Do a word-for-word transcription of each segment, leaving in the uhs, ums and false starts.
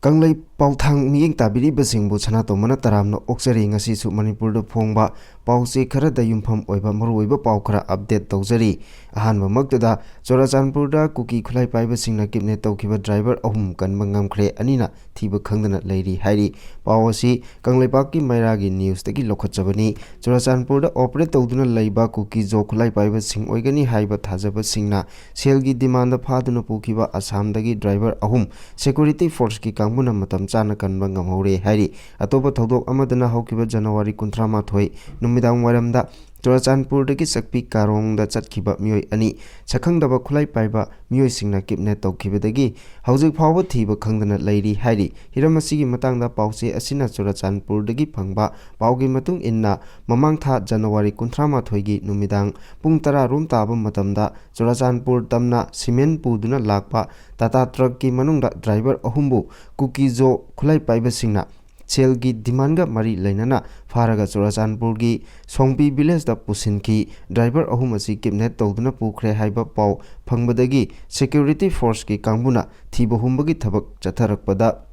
ꯀꯪꯂꯩ ꯄꯥꯎꯊꯥꯡ ꯃꯤꯠꯌꯦꯡ ꯇꯥꯕꯤꯔꯤꯕꯁꯤꯡꯕꯨ ꯁꯅꯥꯇꯣꯝꯕꯅ ꯇꯔꯥꯝꯅ ꯑꯣꯛꯆꯔꯤ꯫ ꯉꯁꯤꯁꯨ ꯃꯅꯤꯄꯨꯔꯗ ꯐꯣꯡꯕ ꯄꯥꯎꯆꯦ ꯈꯔꯗ ꯌꯨꯝꯐꯝ ꯑꯣꯏꯕ ꯃꯔꯨꯑꯣꯏꯕ ꯄꯥꯎ ꯈꯔ update ꯇꯧꯖꯔꯤ꯫ ꯑꯍꯥꯟꯕꯃꯛꯇꯗ, ꯆꯨꯔꯥꯆꯥꯟꯄꯨꯔꯗ ꯀꯨꯀꯤ ꯈꯨꯠꯂꯥꯏ ꯄꯥꯏꯕꯁꯤꯡꯅ kidnap ꯇꯧꯈꯤꯕ driver ꯑꯍꯨꯝ ꯀꯟꯕ ꯉꯝꯈ꯭ꯔꯦ, ꯑꯅꯤꯅ ꯊꯤꯕ ꯈꯪꯗꯅ ꯂꯩꯔꯤ ꯍꯥꯏꯔꯤ꯫ ꯄꯥꯎ ꯑꯁꯤ ꯀꯪꯂꯩꯄꯥꯛꯀꯤ ꯃꯩꯔꯥꯒꯤ newsꯇꯒꯤ ꯂꯧꯈꯠꯆꯕꯅꯤ꯫ ꯆꯨꯔꯥꯆꯥꯟꯄꯨꯔꯗ operate ꯇꯧꯗꯨꯅ ꯂꯩꯕ ꯀꯨꯀꯤ ꯖꯣ ꯈꯨꯠꯂꯥꯏ ꯄꯥꯏꯕꯁꯤꯡ ꯑꯣꯏꯒꯅꯤ ꯍꯥꯏꯕ ꯊꯥꯖꯕꯁꯤꯡꯅ ꯁꯦꯜꯒꯤ demandꯗ ꯐꯥꯗꯨꯅ ꯄꯨꯈꯤꯕ ꯑꯁꯥꯝꯗꯒꯤ driver ꯑꯍꯨꯝ security forceꯀꯤ ꯀꯥꯡꯕꯨꯅ ꯃꯇꯝ ꯆꯥꯅ ꯀꯟꯕ ꯉꯝꯍꯧꯔꯦ ꯍꯥꯏꯔꯤ꯫ ꯑꯇꯣꯞꯄ ꯊꯧꯗꯣꯛ ꯑꯃꯗꯅ, ꯍꯧꯈꯤꯕ January ꯀꯨꯟꯊ꯭ꯔꯥ ꯃꯥꯊꯣꯏ ꯅꯨꯃꯤꯗꯥꯡ ꯋꯥꯏꯔꯝꯗ ꯆꯨꯔꯥꯆꯥꯟꯄꯨꯔꯗꯒꯤ ꯆꯥꯛꯄꯤ ꯀꯥꯔꯣꯡꯗ ꯆꯠꯈꯤꯕ ꯃꯤꯑꯣꯏ ꯑꯅꯤ ꯁꯛꯈꯪꯗꯕ ꯈꯨꯠꯂꯥꯏ ꯄꯥꯏꯕ ꯃꯤꯑꯣꯏꯁꯤꯡꯅ kidnap ꯇꯧꯈꯤꯕꯗꯒꯤ ꯍꯧꯖꯤꯛ ꯐꯥꯎꯕ ꯊꯤꯕ ꯈꯪꯗꯅ ꯂꯩꯔꯤ ꯍꯥꯏꯔꯤ꯫ ꯍꯤꯔꯝ ꯑꯁꯤꯒꯤ ꯃꯇꯥꯡꯗ ꯄꯥꯎꯆꯦ ꯑꯁꯤꯅ ꯆꯨꯔꯥꯆꯥꯟꯄꯨꯔꯗꯒꯤ ꯐꯪꯕ ꯄꯥꯎꯒꯤ ꯃꯇꯨꯡ ꯏꯟꯅ, ꯃꯃꯥꯡ ꯊꯥ January ꯀꯨꯟꯊ꯭ꯔꯥ ꯃꯥꯊꯣꯏꯒꯤ ꯅꯨꯃꯤꯗꯥꯡ ꯄꯨꯡ ꯇꯔꯥ ꯔꯣꯝ ꯇꯥꯕ ꯃꯇꯝꯗ ꯆꯨꯔꯥꯆꯥꯟꯄꯨꯔ ꯇꯝꯅ cement ꯄꯨꯗꯨꯅ ꯂꯥꯛꯄ Tata truckꯀꯤ ꯃꯅꯨꯡꯗ driver ꯑꯍꯨꯝꯕꯨ ꯀꯨꯀꯤ ꯖꯣ ꯈꯨꯠꯂꯥꯏ ꯄꯥꯏꯕꯁꯤꯡꯅ ꯁꯦꯜꯒꯤ demandꯒ ꯃꯔꯤ ꯂꯩꯅꯅ ꯐꯥꯔꯒ ꯆꯨꯔꯥꯆꯥꯟꯄꯨꯔꯒꯤ ꯁꯣꯡꯄꯤ villageꯇ ꯄꯨꯁꯤꯟꯈꯤ꯫ Driver ꯑꯍꯨꯝ ꯑꯁꯤ kidnap ꯇꯧꯗꯨꯅ ꯄꯨꯈ꯭ꯔꯦ ꯍꯥꯏꯕ ꯄꯥꯎ ꯐꯪꯕꯗꯒꯤ security forceꯀꯤ ꯀꯥꯡꯕꯨꯅ ꯊꯤꯕ ꯍꯨꯝꯕꯒꯤ ꯊꯕꯛ ꯆꯠꯊꯔꯛꯄꯗ,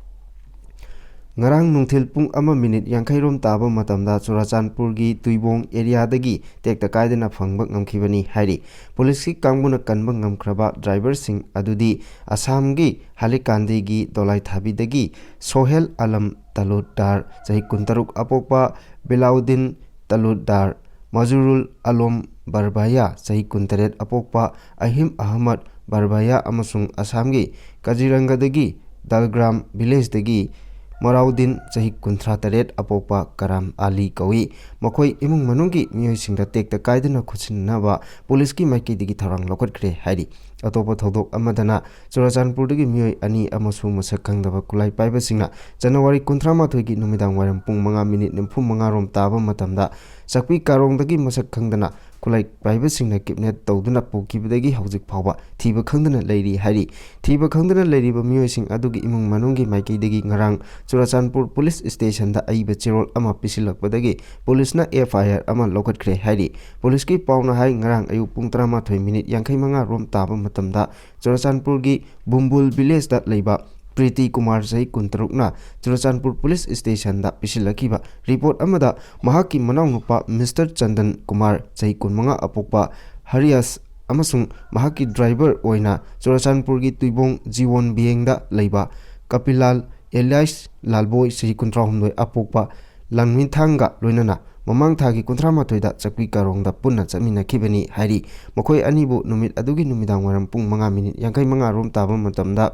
ꯉꯔꯥꯡ ꯅꯨꯡꯊꯤꯜ ꯄꯨꯡ ꯑꯃ minute ꯌꯥꯡꯈꯩ ꯔꯣꯝ ꯇꯥꯕ ꯃꯇꯝꯗ ꯆꯨꯔꯥꯆꯥꯟꯄꯨꯔꯒꯤ ꯇꯨꯏꯕꯣꯡ areaꯗꯒꯤ ꯇꯦꯛꯇ ꯀꯥꯏꯗꯅ ꯐꯪꯕ ꯉꯝꯈꯤꯕꯅꯤ ꯍꯥꯏꯔꯤ꯫ ꯄꯨꯂꯤꯁꯀꯤ ꯀꯥꯡꯕꯨꯅ ꯀꯟꯕ ꯉꯝꯈ꯭ꯔꯕ driverꯁꯤꯡ ꯑꯗꯨꯗꯤ ꯑꯁꯥꯝꯒꯤ ꯍꯥꯂꯤꯀꯥꯟꯗꯤꯒꯤ ꯗꯣꯂꯥꯏꯊꯥꯕꯤꯗꯒꯤ ꯁꯣꯍꯦꯜ ꯑꯂꯝ ꯇꯂꯨꯠꯗꯥꯔ, ꯆꯍꯤ ꯀꯨꯟꯇꯔꯨꯛ ꯑꯄꯣꯛꯄ, ꯕꯤꯂꯥꯎꯗꯤꯟ ꯇꯂꯨꯠꯗꯥꯔ, ꯃꯖꯨꯔꯨꯜ ꯑꯂꯣꯝ ꯕꯔꯕꯥꯌꯥ, ꯆꯍꯤ ꯀꯨꯟꯇꯔꯦꯠ ꯑꯄꯣꯛꯄ, ꯑꯍꯤꯝ ꯑꯍꯃꯗ ꯕꯔꯕꯥꯌꯥ ꯑꯃꯁꯨꯡ ꯑꯁꯥꯝꯒꯤ ꯀꯖꯤꯔꯪꯒꯗꯒꯤ ꯗꯜꯒ꯭ꯔꯥꯝ villageꯗꯒꯤ ꯃꯔꯥꯎꯗꯤꯟ, ꯆꯍꯤ ꯀꯨꯟꯊ꯭ꯔꯥ ꯇꯔꯦꯠ ꯑꯄꯣꯛꯄ, ꯀꯔꯥꯝ ꯑꯂꯤ ꯀꯧꯏ꯫ ꯃꯈꯣꯏ ꯏꯃꯨꯡ ꯃꯅꯨꯡꯒꯤ ꯃꯤꯑꯣꯏꯁꯤꯡꯗ ꯇꯦꯛꯇ ꯀꯥꯏꯗꯅ ꯈꯨꯠꯁꯤꯟꯅꯅꯕ ꯄꯨꯂꯤꯁꯀꯤ ꯃꯥꯏꯀꯩꯗꯒꯤ ꯊꯧꯔꯥꯡ ꯂꯧꯈꯠꯈ꯭ꯔꯦ ꯍꯥꯏꯔꯤ꯫ ꯑꯇꯣꯞꯄ ꯊꯧꯗꯣꯛ ꯑꯃꯗꯅ, ꯆꯨꯔꯥꯆꯥꯟꯄꯨꯔꯗꯒꯤ ꯃꯤꯑꯣꯏ ꯑꯅꯤ ꯑꯃꯁꯨꯡ ꯃꯁꯛ ꯈꯪꯗꯕ ꯈꯨꯠꯂꯥꯏ ꯄꯥꯏꯕꯁꯤꯡꯅ January ꯀꯨꯟꯊ꯭ꯔꯥ ꯃꯥꯊꯣꯏꯒꯤ ꯅꯨꯃꯤꯗꯥꯡ ꯋꯥꯏꯔꯝ ꯄꯨꯡ ꯃꯉꯥ minute ꯅꯤꯐꯨ ꯃꯉꯥ ꯔꯣꯝ ꯇꯥꯕ ꯃꯇꯝꯗ ꯆꯥꯛꯄꯤ ꯀꯥꯔꯣꯡꯗꯒꯤ ꯃꯁꯛ ꯈꯪꯗꯅ ꯈꯨꯠꯂꯥꯏ ꯄꯥꯏꯕꯁꯤꯡꯅ kidnap ꯇꯧꯗꯨꯅ ꯄꯨꯈꯤꯕꯗꯒꯤ ꯍꯧꯖꯤꯛ ꯐꯥꯎꯕ ꯊꯤꯕ ꯈꯪꯗꯅ ꯂꯩꯔꯤ ꯍꯥꯏꯔꯤ꯫ ꯊꯤꯕ ꯈꯪꯗꯅ ꯂꯩꯔꯤꯕ ꯃꯤꯑꯣꯏꯁꯤꯡ ꯑꯗꯨꯒꯤ ꯏꯃꯨꯡ ꯃꯅꯨꯡꯒꯤ ꯃꯥꯏꯀꯩꯗꯒꯤ ꯉꯔꯥꯡ ꯆꯨꯔꯥꯆꯥꯟꯄꯨꯔ ꯄꯨꯂꯤꯁ ꯁ꯭ꯇꯦꯁꯟꯗ ꯑꯏꯕ ꯆꯦꯔꯣꯜ ꯑꯃ ꯄꯤꯁꯤꯜꯂꯛꯄꯗꯒꯤ ꯄꯨꯂꯤꯁꯅ F I R ꯑꯃ ꯂꯧꯈꯠꯈ꯭ꯔꯦ ꯍꯥꯏꯔꯤ꯫ ꯄꯨꯂꯤꯁꯀꯤ ꯄꯥꯎꯅ ꯍꯥꯏ, ꯉꯔꯥꯡ ꯑꯌꯨꯛ ꯄꯨꯡ ꯇꯔꯥꯃꯥꯊꯣꯏ minute ꯌꯥꯡꯈꯩ ꯃꯉꯥ ꯔꯣꯝ ꯇꯥꯕ ꯃꯇꯝꯗ ꯆꯨꯔꯥꯆꯥꯟꯄꯨꯔꯒꯤ ꯕꯨꯝꯕꯨꯜ villageꯇ ꯂꯩꯕ ꯄ꯭ꯔꯤꯇꯤ ꯀꯨꯃꯥꯔ, ꯆꯍꯤ ꯀꯨꯟꯇꯔꯨꯛꯅ ꯆꯨꯔꯆꯥꯟꯄꯨꯔ ꯄꯨꯂꯤꯁ ꯁ꯭ꯇꯦꯁꯟꯗ ꯄꯤꯁꯤꯜꯂꯛꯈꯤꯕ ꯔꯤꯄꯣꯔꯠ ꯑꯃꯗ ꯃꯍꯥꯛꯀꯤ ꯃꯅꯥꯎꯅꯨꯄꯥ ꯃꯤꯁꯇꯔ ꯆꯟꯗꯟ ꯀꯨꯃꯥꯔ, ꯆꯍꯤ ꯀꯨꯟꯃꯉꯥ, ꯑꯄꯣꯛꯄ ꯍꯔꯤꯌꯥꯁ ꯑꯃꯁꯨꯡ ꯃꯍꯥꯛꯀꯤ ꯗ꯭ꯔꯥꯏꯚꯔ ꯑꯣꯏꯅ ꯆꯨꯔꯆꯥꯟꯄꯨꯔꯒꯤ ꯇꯨꯏꯕꯣꯡ ꯖꯤꯋꯣꯟ ꯕꯤꯌꯦꯡꯗ ꯂꯩꯕ ꯀꯄꯤꯂꯥꯜ ꯑꯦꯂꯥꯏꯁ ꯂꯥꯜꯕꯣꯏ, ꯆꯍꯤ ꯀꯨꯟꯊ꯭ꯔꯥꯍꯨꯝꯗꯣꯏ, ꯑꯄꯣꯛꯄ ꯂꯥꯟꯃꯤꯊꯥꯡꯒ ꯂꯣꯏꯅꯅ ꯃꯃꯥꯡ ꯊꯥꯒꯤ ꯀꯨꯟꯊ꯭ꯔꯥꯃꯥꯊꯣꯏꯗ ꯆꯛꯄꯤ ꯀꯥꯔꯣꯡꯗ ꯄꯨꯟꯅ ꯆꯠꯃꯤꯟꯅꯈꯤꯕꯅꯤ ꯍꯥꯏꯔꯤ꯫ ꯃꯈꯣꯏ ꯑꯅꯤꯕꯨ ꯅꯨꯃꯤꯠ ꯑꯗꯨꯒꯤ ꯅꯨꯃꯤꯗꯥꯡ ꯋꯥꯏꯔꯝ ꯄꯨꯡ ꯃꯉꯥ ꯃꯤꯅꯤꯠ ꯌꯥꯡꯈꯩ ꯃꯉꯥ ꯔꯣꯝ ꯇꯥꯕ ꯃꯇꯝꯗ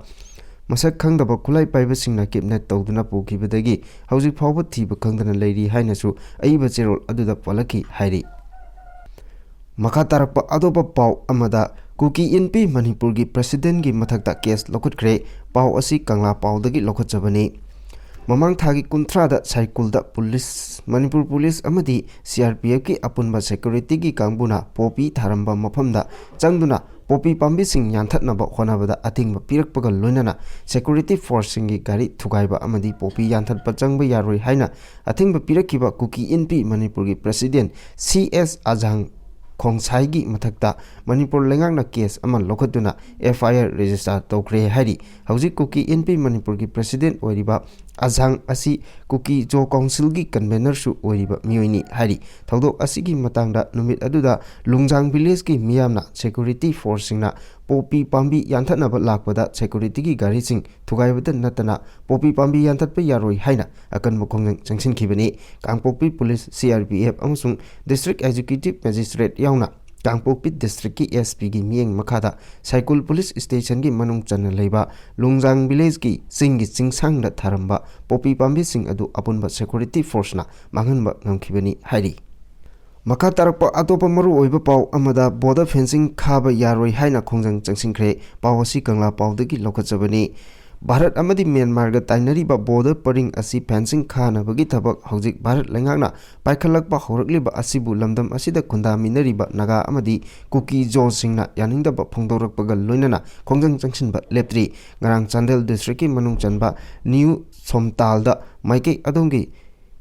ꯃꯁꯛ ꯈꯪꯗꯕ ꯈꯨꯠꯂꯥꯏ ꯄꯥꯏꯕꯁꯤꯡꯅ ꯀꯤꯗꯅꯦꯞ ꯇꯧꯗꯨꯅ ꯄꯨꯈꯤꯕꯗꯒꯤ ꯍꯧꯖꯤꯛ ꯐꯥꯎꯕ ꯊꯤꯕ ꯈꯪꯗꯅ ꯂꯩꯔꯤ ꯍꯥꯏꯅꯁꯨ ꯑꯏꯕ ꯆꯦꯔꯣꯜ ꯑꯗꯨꯗ ꯄꯜꯂꯛꯈꯤ ꯍꯥꯏꯔꯤ꯫ ꯃꯈꯥ ꯇꯥꯔꯛꯄ ꯑꯇꯣꯞꯄ ꯄꯥꯎ ꯑꯃꯗ, ꯀꯨꯀꯤ ꯏꯟꯄꯤ ꯃꯅꯤꯄꯨꯔꯒꯤ ꯄ꯭ꯔꯦꯁꯤꯗꯦꯟꯒꯤ ꯃꯊꯛꯇ ꯀꯦꯁ ꯂꯧꯈꯠꯈ꯭ꯔꯦ꯫ ꯄꯥꯎ ꯑꯁꯤ ꯀꯪꯂꯥ ꯄꯥꯎꯗꯒꯤ ꯂꯧꯈꯠꯆꯕꯅꯤ꯫ ꯃꯃꯥꯡ ꯊꯥꯒꯤ ꯀꯨꯟꯊ꯭ꯔꯥꯗ ꯁꯥꯏꯀꯨꯜꯗ ꯄꯨꯂꯤꯁ, ꯃꯅꯤꯄꯨꯔ ꯄꯨꯂꯤꯁ ꯑꯃꯗꯤ ꯁꯤ ꯑꯥꯔ ꯄꯤ ꯑꯦꯐꯀꯤ ꯑꯄꯨꯟꯕ ꯁꯦꯀ꯭ꯌꯨꯔꯤꯇꯤꯒꯤ ꯀꯥꯡꯕꯨꯅ ꯄꯣꯄꯤ ꯊꯥꯔꯝꯕ ꯃꯐꯝꯗ ꯆꯪꯗꯨꯅ ꯄꯣꯄꯤ ꯄꯥꯝꯕꯤꯁꯤꯡ ꯌꯥꯟꯊꯠꯅꯕ ꯍꯣꯠꯅꯕꯗ ꯑꯊꯤꯡꯕ ꯄꯤꯔꯛꯄꯒ ꯂꯣꯏꯅꯅ ꯁꯦꯀ꯭ꯌꯨꯔꯤꯇꯤ ꯐꯣꯔꯁꯁꯤꯡꯒꯤ ꯒꯥꯔꯤ ꯊꯨꯒꯥꯏꯕ ꯑꯃꯗꯤ ꯄꯣꯄꯤ ꯌꯥꯟꯊꯠꯄ ꯆꯪꯕ ꯌꯥꯔꯣꯏ ꯍꯥꯏꯅ ꯑꯊꯤꯡꯕ ꯄꯤꯔꯛꯈꯤꯕ ꯀꯨꯀꯤ ꯏꯟꯄꯤ ꯃꯅꯤꯄꯨꯔꯒꯤ ꯄ꯭ꯔꯦꯁꯤꯗꯦꯟ ꯁꯤ ꯑꯦꯁ ꯑꯖꯥꯡ ꯈꯣꯡꯁꯥꯏꯒꯤ ꯃꯊꯛꯇ ꯃꯅꯤꯄꯨꯔ ꯂꯩꯉꯥꯛꯅ ꯀꯦꯁ ꯑꯃ ꯂꯧꯈꯠꯇꯨꯅ ꯑꯦꯐ ꯑꯥꯏ ꯑꯥꯔ ꯔꯦꯖꯤꯁꯇꯥꯔ ꯇꯧꯈ꯭ꯔꯦ ꯍꯥꯏꯔꯤ꯫ ꯍꯧꯖꯤꯛ ꯀꯨꯀꯤ ꯏꯟꯄꯤ ꯃꯅꯤꯄꯨꯔꯒꯤ ꯄ꯭ꯔꯦꯁꯤꯗꯦꯟ ꯑꯣꯏꯔꯤꯕ ꯑꯖꯥꯡ ꯑꯁꯤ ꯀꯨꯀꯤ ꯖꯣ ꯀꯥꯎꯟꯁꯤꯜꯒꯤ ꯀꯟꯚꯦꯅꯔꯁꯨ ꯑꯣꯏꯔꯤꯕ ꯃꯤꯑꯣꯏꯅꯤ ꯍꯥꯏꯔꯤ꯫ ꯊꯧꯗꯣꯛ ꯑꯁꯤꯒꯤ ꯃꯇꯥꯡꯗ ꯅꯨꯃꯤꯠ ꯑꯗꯨꯗ ꯂꯨꯡꯖꯥꯡ ꯚꯤꯂꯦꯖꯀꯤ ꯃꯤꯌꯥꯝꯅ ꯁꯦꯀ꯭ꯌꯨꯔꯤꯇꯤ ꯐꯣꯔꯁꯁꯤꯡꯅ ꯄꯣꯄꯤ ꯄꯥꯝꯕꯤ ꯌꯥꯟꯊꯠꯅꯕ ꯂꯥꯛꯄꯗ ꯁꯦꯀ꯭ꯌꯨꯔꯤꯇꯤꯒꯤ ꯒꯥꯔꯤꯁꯤꯡ ꯊꯨꯒꯥꯏꯕꯇ ꯅꯠꯇꯅ ꯄꯣꯄꯤ ꯄꯥꯝꯕꯤ ꯌꯥꯟꯊꯠꯄ ꯌꯥꯔꯣꯏ ꯍꯥꯏꯅ ꯑꯀꯟꯕ ꯈꯣꯡꯖꯪ ꯆꯪꯁꯤꯟꯈꯤꯕꯅꯤ꯫ Kangpokpi police, C R P F ꯑꯃꯁꯨꯡ ꯗꯤꯁꯇ꯭ꯔꯤꯛ ꯑꯦꯛꯖꯤꯀ꯭ꯌꯨꯇꯤꯚ ꯃꯦꯖꯤꯁꯇ꯭ꯔꯦꯠ ꯌꯥꯎꯅ ꯀꯥꯡꯄꯣꯛꯄꯤ ꯗꯤꯁꯇ꯭ꯔꯤꯛꯀꯤ ꯑꯦꯁ ꯄꯤꯒꯤ ꯃꯤꯠꯌꯦꯡ ꯃꯈꯥꯗ ꯁꯥꯏꯀꯨꯜ ꯄꯨꯂꯤꯁ ꯁ꯭ꯇꯦꯁꯟꯒꯤ ꯃꯅꯨꯡ ꯆꯟꯅ ꯂꯩꯕ ꯂꯨꯡꯖꯥꯡ ꯚꯤꯂꯦꯖꯀꯤ ꯆꯤꯡꯒꯤ ꯆꯤꯡꯁꯥꯡꯗ ꯊꯥꯔꯝꯕ ꯄꯣꯄꯤ ꯄꯥꯝꯕꯤꯁꯤꯡ ꯑꯗꯨ ꯑꯄꯨꯟꯕ ꯁꯦꯀ꯭ꯌꯨꯔꯤꯇꯤ ꯐꯣꯔꯁꯅ ꯃꯥꯡꯍꯟꯕ ꯉꯝꯈꯤꯕꯅꯤ ꯍꯥꯏꯔꯤ꯫ ꯃꯈꯥ ꯇꯥꯔꯛꯄ ꯑꯇꯣꯞꯄ ꯃꯔꯨꯑꯣꯏꯕ ꯄꯥꯎ ꯑꯃꯗ, ꯕꯣꯔꯗꯔ ꯐꯦꯟꯁꯤꯡ ꯈꯥꯕ ꯌꯥꯔꯣꯏ ꯍꯥꯏꯅ ꯈꯣꯡꯖꯪ ꯆꯪꯁꯤꯟꯈ꯭ꯔꯦ꯫ ꯄꯥꯎ ꯑꯁꯤ ꯀꯪꯂꯥ ꯄꯥꯎꯗꯒꯤ ꯂꯧꯈꯠꯆꯕꯅꯤ꯫ ꯚꯥꯔꯠ ꯑꯃꯗꯤ ꯃ꯭ꯌꯥꯟꯃꯥꯔꯒ ꯇꯥꯏꯅꯔꯤꯕ ꯕꯣꯔꯗꯔ ꯄꯔꯤꯡ ꯑꯁꯤ ꯐꯦꯟꯁꯤꯡ ꯈꯥꯅꯕꯒꯤ ꯊꯕꯛ ꯍꯧꯖꯤꯛ ꯚꯥꯔꯠ ꯂꯩꯉꯥꯛꯅ ꯄꯥꯏꯈꯠꯂꯛꯄ ꯍꯧꯔꯛꯂꯤꯕ ꯑꯁꯤꯕꯨ ꯂꯝꯗꯝ ꯑꯁꯤꯗ ꯈꯨꯟꯗꯥꯃꯤꯟꯅꯔꯤꯕ ꯅꯥꯒꯥ ꯑꯃꯗꯤ ꯀꯨꯀꯤ ꯖꯣꯁꯤꯡꯅ ꯌꯥꯅꯤꯡꯗꯕ ꯐꯣꯡꯗꯣꯔꯛꯄꯒ ꯂꯣꯏꯅꯅ ꯈꯣꯡꯖꯪ ꯆꯪꯁꯤꯟꯕ ꯂꯦꯞꯇ꯭ꯔꯤ꯫ ꯉꯔꯥꯡ ꯆꯥꯟꯗꯦꯜ ꯗꯤꯁꯇ꯭ꯔꯤꯛꯀꯤ ꯃꯅꯨꯡ ꯆꯟꯕ ꯅ꯭ꯌꯨ ꯁꯣꯝꯇꯥꯜꯗ ꯃꯥꯏꯀꯩ ꯑꯗꯣꯝꯒꯤ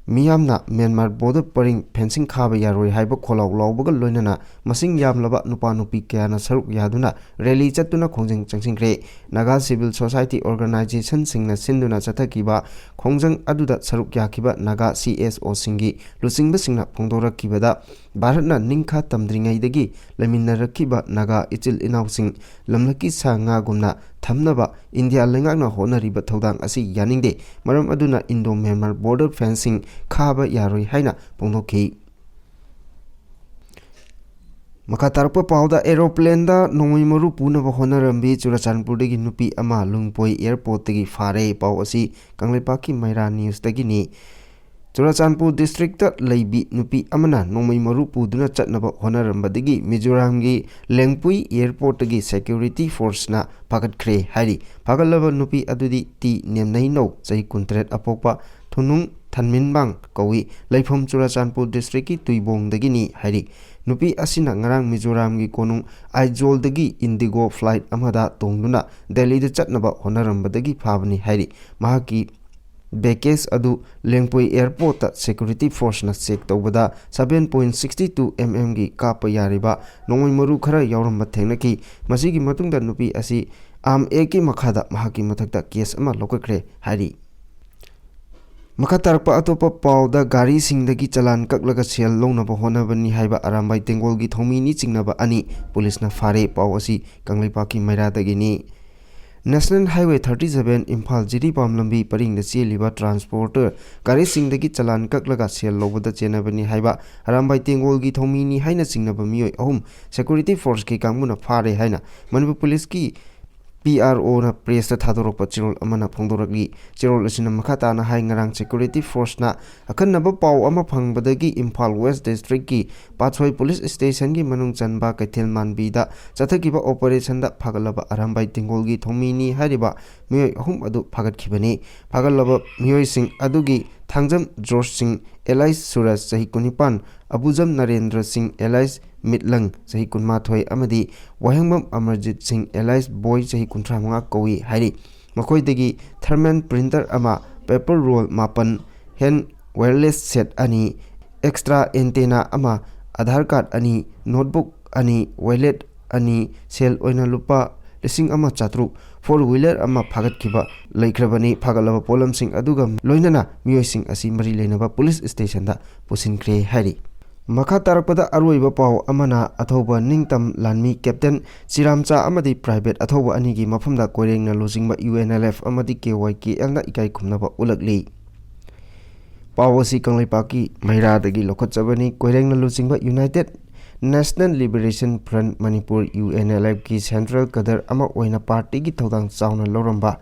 ꯃꯤꯌꯥꯝꯅ ꯃ꯭ꯌꯥꯟꯃꯥꯔ ꯕꯣꯔꯗꯔ ꯄꯔꯤꯡ ꯐꯦꯟꯁꯤꯡ ꯈꯥꯕ ꯌꯥꯔꯣꯏ ꯍꯥꯏꯕ ꯈꯣꯜꯂꯥꯎ ꯂꯥꯎꯕꯒ ꯂꯣꯏꯅꯅ ꯃꯁꯤꯡ ꯌꯥꯝꯂꯕ ꯅꯨꯄꯥ ꯅꯨꯄꯤ ꯀꯌꯥꯅ ꯁꯔꯨꯛ ꯌꯥꯗꯨꯅ ꯔꯦꯂꯤ ꯆꯠꯇꯨꯅ ꯈꯣꯡꯖꯪ ꯆꯪꯁꯤꯟꯈ꯭ꯔꯦ꯫ ꯅꯥꯒꯥ ꯁꯤꯚꯤꯜ ꯁꯣꯁꯥꯏꯇꯤ ꯑꯣꯔꯒꯅꯥꯏꯖꯦꯁꯟꯁꯤꯡꯅ ꯁꯤꯟꯗꯨꯅ ꯆꯠꯊꯈꯤꯕ ꯈꯣꯡꯖꯪ ꯑꯗꯨꯗ ꯁꯔꯨꯛ ꯌꯥꯈꯤꯕ ꯅꯥꯒꯥ ꯁꯤ ꯑꯦꯁ ꯑꯣꯁꯤꯡꯒꯤ ꯂꯨꯆꯤꯡꯕꯁꯤꯡꯅ ꯐꯣꯡꯗꯣꯔꯛꯈꯤꯕꯗ, ꯚꯥꯔꯠꯅ ꯅꯤꯡꯈꯥ ꯇꯝꯗ꯭ꯔꯤꯉꯩꯗꯒꯤ ꯂꯩꯃꯤꯟꯅꯔꯛꯈꯤꯕ ꯅꯥꯒꯥ ꯏꯆꯤꯜ ꯏꯅꯥꯎꯁꯤꯡ ꯂꯝꯂꯛꯀꯤ ꯁꯥ ꯉꯥꯒꯨꯝꯅ ꯊꯝꯅꯕ ꯏꯟꯗꯤꯌꯥ ꯂꯩꯉꯥꯛꯅ ꯍꯣꯠꯅꯔꯤꯕ ꯊꯧꯗꯥꯡ ꯑꯁꯤ ꯌꯥꯅꯤꯡꯗꯦ꯫ ꯃꯔꯝ ꯑꯗꯨꯅ ꯏꯟꯗꯣ ꯃ꯭ꯌꯥꯟꯃꯥꯔ ꯕꯣꯔꯗꯔ ꯐꯦꯟꯁꯤꯡ ꯈꯥꯕ ꯌꯥꯔꯣꯏ ꯍꯥꯏꯅ ꯐꯣꯡꯗꯣꯛꯈꯤ꯫ ꯃꯈꯥ ꯇꯥꯔꯛꯄ ꯄꯥꯎꯗ, ꯑꯦꯔꯣꯄ꯭ꯂꯦꯟꯗ ꯅꯣꯡꯃꯩ ꯃꯔꯨ ꯄꯨꯅꯕ ꯍꯣꯠꯅꯔꯝꯕꯤ ꯆꯨꯔꯆꯥꯟꯄꯨꯔꯗꯒꯤ ꯅꯨꯄꯤ ꯑꯃ ꯂꯨꯡꯄꯣꯏ ꯑꯦꯌꯔꯄꯣꯔꯠꯇꯒꯤ ꯐꯥꯔꯦ꯫ ꯄꯥꯎ ꯑꯁꯤ ꯀꯪꯂꯩꯄꯥꯛꯀꯤ ꯃꯩꯔꯥ ꯅ꯭ꯌꯨꯁꯇꯒꯤꯅꯤ꯫ ꯆꯨꯔꯆꯥꯟꯄꯨꯔ ꯗꯤꯁꯇ꯭ꯔꯤꯛꯇ ꯂꯩꯕꯤ ꯅꯨꯄꯤ ꯑꯃꯅ ꯅꯣꯡꯃꯩ ꯃꯔꯨ ꯄꯨꯗꯨꯅ ꯆꯠꯅꯕ ꯍꯣꯠꯅꯔꯝꯕꯗꯒꯤ ꯃꯤꯖꯣꯔꯥꯝꯒꯤ ꯂꯦꯡꯄꯨꯏ ꯑꯦꯌꯔꯄꯣꯔꯠꯇꯒꯤ ꯁꯦꯀ꯭ꯌꯨꯔꯤꯇꯤ ꯐꯣꯔꯁꯅ ꯐꯥꯒꯠꯈ꯭ꯔꯦ ꯍꯥꯏꯔꯤ꯫ ꯐꯥꯒꯠꯂꯕ ꯅꯨꯄꯤ ꯑꯗꯨꯗꯤ ꯇꯤ ꯅꯦꯝꯅꯩꯅꯧ, ꯆꯍꯤ ꯀꯨꯟꯇꯔꯦꯠ ꯑꯄꯣꯛꯄ, ꯊꯨꯅꯨꯡ ꯊꯟꯃꯤꯟꯕꯥꯡ ꯀꯧꯏ꯫ ꯂꯩꯐꯝ ꯆꯨꯔꯆꯥꯟꯄꯨꯔ ꯗꯤꯁꯇ꯭ꯔꯤꯛꯀꯤ ꯇꯨꯏꯕꯣꯡꯗꯒꯤꯅꯤ ꯍꯥꯏꯔꯤ꯫ ꯅꯨꯄꯤ ꯑꯁꯤꯅ ꯉꯔꯥꯡ ꯃꯤꯖꯣꯔꯥꯝꯒꯤ ꯀꯣꯅꯨꯡ ꯑꯥꯏꯖꯣꯜꯗꯒꯤ ꯏꯟꯗꯤꯒꯣ ꯐ꯭ꯂꯥꯏꯠ ꯑꯃꯗ ꯇꯣꯡꯗꯨꯅ ꯗꯦꯜꯂꯤꯗ ꯆꯠꯅꯕ ꯍꯣꯠꯅꯔꯝꯕꯗꯒꯤ ꯐꯥꯕꯅꯤ ꯍꯥꯏꯔꯤ꯫ ꯃꯍꯥꯛꯀꯤ ꯕꯦꯒꯦꯖ ꯑꯗꯨ ꯂꯦꯡꯄꯣꯏ ꯑꯦꯌꯔꯄꯣꯔꯠꯇ ꯁꯦꯀ꯭ꯌꯨꯔꯤꯇꯤ ꯐꯣꯔꯁꯅ ꯆꯦꯛ ꯇꯧꯕꯗ seven point sixty two mm ꯒꯤ ꯀꯥꯞꯄ ꯌꯥꯔꯤꯕ ꯅꯣꯡꯃꯩ ꯃꯔꯨ ꯈꯔ ꯌꯥꯎꯔꯝꯕ ꯊꯦꯡꯅꯈꯤ꯫ ꯃꯁꯤꯒꯤ ꯃꯇꯨꯡꯗ ꯅꯨꯄꯤ ꯑꯁꯤ ꯑꯥꯔꯝ ꯑꯦꯛꯀꯤ ꯃꯈꯥꯗ ꯃꯍꯥꯛꯀꯤ ꯃꯊꯛꯇ ꯀꯦꯁ ꯑꯃ ꯂꯧꯈꯠꯈ꯭ꯔꯦ ꯍꯥꯏꯔꯤ꯫ ꯃꯈꯥ ꯇꯥꯔꯛꯄ ꯑꯇꯣꯞꯄ ꯄꯥꯎꯗ, ꯒꯥꯔꯤꯁꯤꯡꯗꯒꯤ ꯆꯂꯥꯟ ꯀꯛꯂꯒ ꯁꯦꯜ ꯂꯧꯅꯕ ꯍꯣꯠꯅꯕꯅꯤ ꯍꯥꯏꯕ ꯑꯔꯥꯝꯕꯥꯏ ꯇꯦꯡꯒꯣꯜꯒꯤ ꯊꯧꯃꯤꯅꯤ ꯆꯤꯡꯅꯕ ꯑꯅꯤ ꯄꯨꯂꯤꯁꯅ ꯐꯥꯔꯦ꯫ ꯄꯥꯎ ꯑꯁꯤ ꯀꯪꯂꯩꯄꯥꯛꯀꯤ ꯃꯩꯔꯥꯗꯒꯤꯅꯤ꯫ National Highway thirty seven Imphal Jiribam ꯂꯝꯕꯤ ꯄꯔꯤꯡꯗ ꯆꯦꯜꯂꯤꯕ ꯇ꯭ꯔꯥꯟꯁꯄꯣꯔꯇꯔ ꯒꯥꯔꯤꯁꯤꯡꯗꯒꯤ ꯆꯂꯥꯟ ꯀꯛꯂꯒ ꯁꯦꯜ ꯂꯧꯕꯗ ꯆꯦꯟꯅꯕꯅꯤ ꯍꯥꯏꯕ ꯑꯔꯥꯝꯕꯥꯏ ꯇꯦꯡꯒꯣꯜꯒꯤ ꯊꯧꯃꯤꯅꯤ ꯍꯥꯏꯅ ꯆꯤꯡꯅꯕ ꯃꯤꯑꯣꯏ ꯑꯍꯨꯝ ꯁꯦꯀ꯭ꯌꯨꯔꯤꯇꯤ ꯐꯣꯔꯁꯀꯤ ꯀꯥꯡꯕꯨꯅ ꯐꯥꯔꯦ ꯍꯥꯏꯅ ꯃꯅꯤꯄꯨꯔ ꯄꯨꯂꯤꯁꯀꯤ ꯄꯤ ꯑꯥꯔ ꯑꯣꯅ ꯄ꯭ꯔꯦꯁꯇ ꯊꯥꯗꯣꯔꯛꯄ ꯆꯦꯔꯣꯜ ꯑꯃꯅ ꯐꯣꯡꯗꯣꯔꯛꯂꯤ꯫ ꯆꯦꯔꯣꯜ ꯑꯁꯤꯅ ꯃꯈꯥ ꯇꯥꯅ ꯍꯥꯏ, ꯉꯔꯥꯡ ꯁꯦꯀ꯭ꯌꯨꯔꯤꯇꯤ ꯐꯣꯔꯁꯅ ꯑꯈꯟꯅꯕ ꯄꯥꯎ ꯑꯃ ꯐꯪꯕꯗꯒꯤ ꯏꯝꯐꯥꯜ ꯋꯦꯁ ꯗꯤꯁꯇ꯭ꯔꯤꯛꯀꯤ ꯄꯥꯠꯁꯣꯏ ꯄꯨꯂꯤꯁ ꯁ꯭ꯇꯦꯁꯟꯒꯤ ꯃꯅꯨꯡ ꯆꯟꯕ ꯀꯩꯊꯦꯜ ꯃꯥꯟꯕꯤꯗ ꯆꯠꯊꯈꯤꯕ ꯑꯣꯄꯔꯦꯁꯟꯗ ꯐꯥꯒꯠꯂꯕ ꯑꯔꯥꯝꯕꯥꯏ ꯇꯦꯡꯒꯣꯜꯒꯤ ꯊꯧꯃꯤꯅꯤ ꯍꯥꯏꯔꯤꯕ ꯃꯤꯑꯣꯏ ꯑꯍꯨꯝ ꯑꯗꯨ ꯐꯥꯒꯠꯈꯤꯕꯅꯤ꯫ ꯐꯥꯒꯠꯂꯕ ꯃꯤꯑꯣꯏꯁꯤꯡ ꯑꯗꯨꯒꯤ ꯊꯥꯡꯖꯝ ꯖꯣꯔꯖ ꯁꯤꯡ alias ꯁꯨꯔꯖ, ꯆꯍꯤ ꯀꯨꯟꯅꯤꯄꯥꯟ, ꯑꯕꯨꯖꯝ ꯅꯔꯦꯟꯗ꯭ꯔ ꯁꯤꯡ alias ꯃꯤꯠꯂꯪ, ꯆꯍꯤ ꯀꯨꯟꯃꯥꯊꯣꯏ, ꯑꯃꯗꯤ ꯋꯥꯍꯦꯡꯕꯝ ꯑꯃꯔꯖꯤꯠ ꯁꯤꯡ alias ꯕꯣꯏ, ꯆꯍꯤ ꯀꯨꯟꯊ꯭ꯔꯥ ꯃꯉꯥ ꯀꯧꯏ ꯍꯥꯏꯔꯤ꯫ ꯃꯈꯣꯏꯗꯒꯤ ꯊꯔꯃꯦꯟ ꯄ꯭ꯔꯤꯟꯇꯔ ꯑꯃ, ꯄꯦꯄꯔ ꯔꯣꯜ ꯃꯥꯄꯟ, ꯍꯦꯟ wireless set ꯑꯅꯤ, extra antenna ꯑꯃ, Aadhaar card ꯑꯅꯤ, notebook ꯑꯅꯤ, wallet ꯑꯅꯤ, ꯁꯦꯜ ꯑꯣꯏꯅ ꯂꯨꯄꯥ ꯂꯤꯁꯤꯡ ꯑꯃ ꯆꯥꯇ꯭ꯔꯨꯛ, four wheeler ꯑꯃ ꯐꯥꯒꯠꯈꯤꯕ ꯂꯩꯈ꯭ꯔꯕꯅꯤ꯫ ꯐꯥꯒꯠꯂꯕ ꯄꯣꯠꯂꯝꯁꯤꯡ ꯑꯗꯨꯒ ꯂꯣꯏꯅꯅ ꯃꯤꯑꯣꯏꯁꯤꯡ ꯑꯁꯤ ꯃꯔꯤ ꯂꯩꯅꯕ ꯄꯨꯂꯤꯁ ꯁ꯭ꯇꯦꯁꯟꯗ ꯄꯨꯁꯤꯟꯈ꯭ꯔꯦ ꯍꯥꯏꯔꯤ꯫ ꯃꯈꯥ ꯇꯥꯔꯛꯄꯗ ꯑꯔꯣꯏꯕ ꯄꯥꯎ ꯑꯃꯅ, ꯑꯊꯧꯕ ꯅꯤꯡꯇꯝ ꯂꯥꯟꯃꯤ ꯀꯦꯞꯇꯦꯟ ꯆꯤꯔꯥꯝꯆꯥ ꯑꯃꯗꯤ private ꯑꯊꯧꯕ ꯑꯅꯤꯒꯤ ꯃꯐꯝꯗ ꯀꯣꯏꯔꯦꯡꯅ ꯂꯨꯆꯤꯡꯕ U N L F ꯑꯃꯗꯤ K Y K L ꯅ ꯏꯀꯥꯏ ꯈꯨꯝꯅꯕ ꯎꯠꯂꯛꯂꯤ꯫ ꯄꯥꯎ ꯑꯁꯤ ꯀꯪꯂꯩꯄꯥꯛꯀꯤ ꯃꯩꯔꯥꯗꯒꯤ ꯂꯧꯈꯠꯆꯕꯅꯤ꯫ ꯀꯣꯏꯔꯦꯡꯅ ꯂꯨꯆꯤꯡꯕ United National Liberation Front Manipur, U N L F ꯀꯤ central cadre ꯑꯃ ꯑꯣꯏꯅ party ꯒꯤ ꯊꯧꯗꯥꯡ ꯆꯥꯎꯅ ꯂꯧꯔꯝꯕ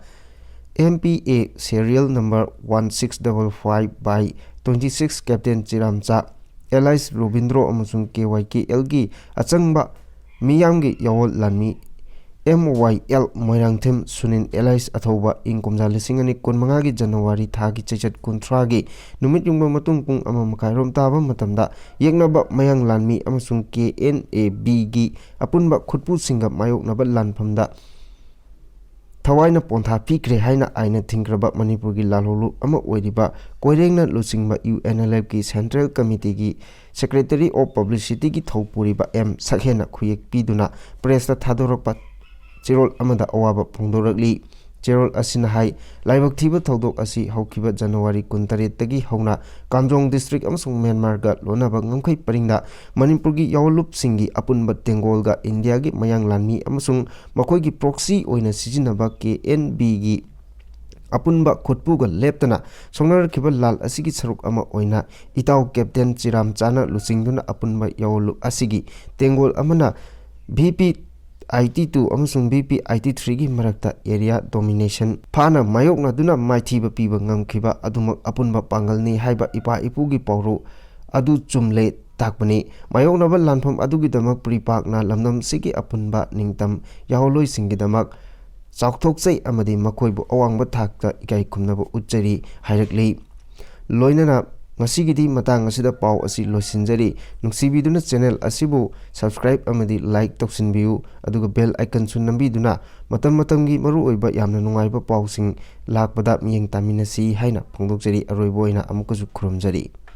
M P A serial number one six double five by twenty six Captain ꯆꯤꯔꯥꯝꯆꯥ, alias Robindro ꯑꯃꯁꯨꯡ K Y K L ꯒꯤ ꯑꯆꯪꯕ ꯃꯤꯌꯥꯝꯒꯤ ꯌꯥꯑꯣꯜ ꯂꯥꯟꯃꯤ M Y L Moirangthem Sunil alias ꯑꯊꯧꯕ ꯏꯪ ꯀꯨꯝꯖꯥ ꯂꯤꯁꯤꯡ ꯑꯅꯤ ꯀꯨꯟꯃꯉꯥꯒꯤ January ꯊꯥꯒꯤ ꯆꯩꯆꯠ ꯀꯨꯟꯊ꯭ꯔꯥꯒꯤ ꯅꯨꯃꯤꯠ ꯌꯨꯡꯕ ꯃꯇꯨꯡ ꯄꯨꯡ ꯑꯃ ꯃꯈꯥꯏꯔꯣꯝ ꯇꯥꯕ ꯃꯇꯝꯗ ꯌꯦꯛꯅꯕ ꯃꯌꯥꯡ ꯂꯥꯟꯃꯤ ꯑꯃꯁꯨꯡ K N A B ꯒꯤ ꯑꯄꯨꯟꯕ ꯈꯨꯠꯄꯨꯁꯤꯡꯒ ꯃꯥꯌꯣꯛꯅꯕ ꯂꯥꯟꯐꯝꯗ ꯊꯋꯥꯏꯅ ꯄꯣꯟꯊꯥ ꯄꯤꯈ꯭ꯔꯦ ꯍꯥꯏꯅ ꯑꯥꯏꯟꯅ ꯊꯤꯡꯈ꯭ꯔꯕ ꯃꯅꯤꯄꯨꯔꯒꯤ ꯂꯥꯜꯍꯧꯂꯨꯞ ꯑꯃ ꯑꯣꯏꯔꯤꯕ ꯀꯣꯏꯔꯦꯡꯅ ꯂꯨꯆꯤꯡꯕ U N L F ꯀꯤ central committee ꯒꯤ secretary of publicity ꯒꯤ ꯊꯧ ꯄꯨꯔꯤꯕ M ꯁꯛꯍꯦꯟꯅ ꯈꯨꯌꯦꯛ ꯄꯤꯗꯨꯅ press ꯇ ꯊꯥꯗꯣꯔꯛꯄ ꯆꯦꯔꯣꯜ ꯑꯃꯗ ꯑꯋꯥꯕ ꯐꯣꯡꯗꯣꯔꯛꯂꯤ꯫ ꯆꯦꯔꯣꯜ ꯑꯁꯤꯅ ꯍꯥꯏ, ꯂꯥꯏꯕꯛ ꯊꯤꯕ ꯊꯧꯗꯣꯛ ꯑꯁꯤ ꯍꯧꯈꯤꯕ January ꯀꯨꯟꯇꯔꯦꯠꯇꯒꯤ ꯍꯧꯅ ꯀꯥꯝꯖꯣꯡ district ꯑꯃꯁꯨꯡ ꯃ꯭ꯌꯥꯟꯃꯥꯔꯒ ꯂꯣꯟꯅꯕ ꯉꯝꯈꯩ ꯄꯔꯤꯡꯗ ꯃꯅꯤꯄꯨꯔꯒꯤ ꯌꯥꯑꯣꯜꯂꯨꯞꯁꯤꯡꯒꯤ ꯑꯄꯨꯟꯕ ꯇꯦꯡꯒꯣꯜꯒ ꯏꯟꯗꯤꯌꯥꯒꯤ ꯃꯌꯥꯡ ꯂꯥꯟꯃꯤ ꯑꯃꯁꯨꯡ ꯃꯈꯣꯏꯒꯤ proxy ꯑꯣꯏꯅ ꯁꯤꯖꯤꯟꯅꯕ K N B ꯒꯤ ꯑꯄꯨꯟꯕ ꯈꯨꯠꯄꯨꯒ ꯂꯦꯞꯇꯅ ꯁꯣꯛꯅꯔꯛꯈꯤꯕ ꯂꯥꯜ ꯑꯁꯤꯒꯤ ꯁꯔꯨꯛ ꯑꯃ ꯑꯣꯏꯅ ꯏꯇꯥꯎ ꯀꯦꯞꯇꯦꯟ ꯆꯤꯔꯥꯝꯆꯥꯅ ꯂꯨꯆꯤꯡꯗꯨꯅ ꯑꯄꯨꯟꯕ ꯌꯥꯑꯣꯜꯂꯨꯞ ꯑꯁꯤꯒꯤ ꯇꯦꯡꯒꯣꯜ ꯑꯃꯅ V P eighty two ꯑꯃꯁꯨꯡ V P eighty three ꯒꯤ ꯃꯔꯛꯇ area domination ꯐꯥꯅ ꯃꯥꯌꯣꯛꯅꯗꯨꯅ ꯃꯥꯏꯊꯤꯕ ꯄꯤꯕ ꯉꯝꯈꯤꯕ ꯑꯗꯨꯃꯛ ꯑꯄꯨꯟꯕ ꯄꯥꯡꯒꯜꯅꯤ ꯍꯥꯏꯕ ꯏꯄꯥ ꯏꯄꯨꯒꯤ ꯄꯥꯎꯔꯧ ꯑꯗꯨ ꯆꯨꯝꯂꯦ ꯇꯥꯛꯄꯅꯤ꯫ ꯃꯥꯌꯣꯛꯅꯕ ꯂꯥꯟꯐꯝ ꯑꯗꯨꯒꯤꯗꯃꯛ ꯄ꯭ꯔꯤꯄꯥꯛꯅ ꯂꯝꯗꯝꯁꯤꯒꯤ ꯑꯄꯨꯟꯕ ꯅꯤꯡꯇꯝ ꯌꯥꯑꯣꯜꯂꯣꯏꯁꯤꯡꯒꯤꯗꯃꯛ ꯆꯥꯎꯊꯣꯛꯆꯩ ꯑꯃꯗꯤ ꯃꯈꯣꯏꯕꯨ ꯑꯋꯥꯡꯕ ꯊꯥꯛꯇ ꯏꯀꯥꯏ ꯈꯨꯝꯅꯕ ꯎꯠꯆꯔꯤ ꯍꯥꯏꯔꯛꯂꯤ꯫ ꯂꯣꯏꯅꯅ ꯉꯁꯤꯒꯤꯗꯤ ꯃꯇꯥꯡ ꯑꯁꯤꯗ ꯄꯥꯎ ꯑꯁꯤ ꯂꯣꯏꯁꯤꯟꯖꯔꯤ꯫ ꯅꯨꯡꯁꯤꯕꯤꯗꯨꯅ channel ꯑꯁꯤꯕꯨ subscribe ꯑꯃꯗꯤ like ꯇꯧꯁꯤꯟꯕꯤꯌꯨ, ꯑꯗꯨꯒ bell icon ꯁꯨ ꯅꯝꯕꯤꯗꯨꯅ ꯃꯇꯝ ꯃꯇꯝꯒꯤ ꯃꯔꯨꯑꯣꯏꯕ ꯌꯥꯝꯅ ꯅꯨꯡꯉꯥꯏꯕ ꯄꯥꯎꯁꯤꯡ ꯂꯥꯛꯄꯗ ꯃꯤꯠꯌꯦꯡ ꯇꯥꯃꯤꯟꯅꯁꯤ ꯍꯥꯏꯅ ꯐꯣꯡꯗꯣꯛꯆꯔꯤ꯫ ꯑꯔꯣꯏꯕ ꯑꯣꯏꯅ ꯑꯃꯨꯛꯀꯁꯨ ꯈꯨꯔꯨꯝꯖꯔꯤ꯫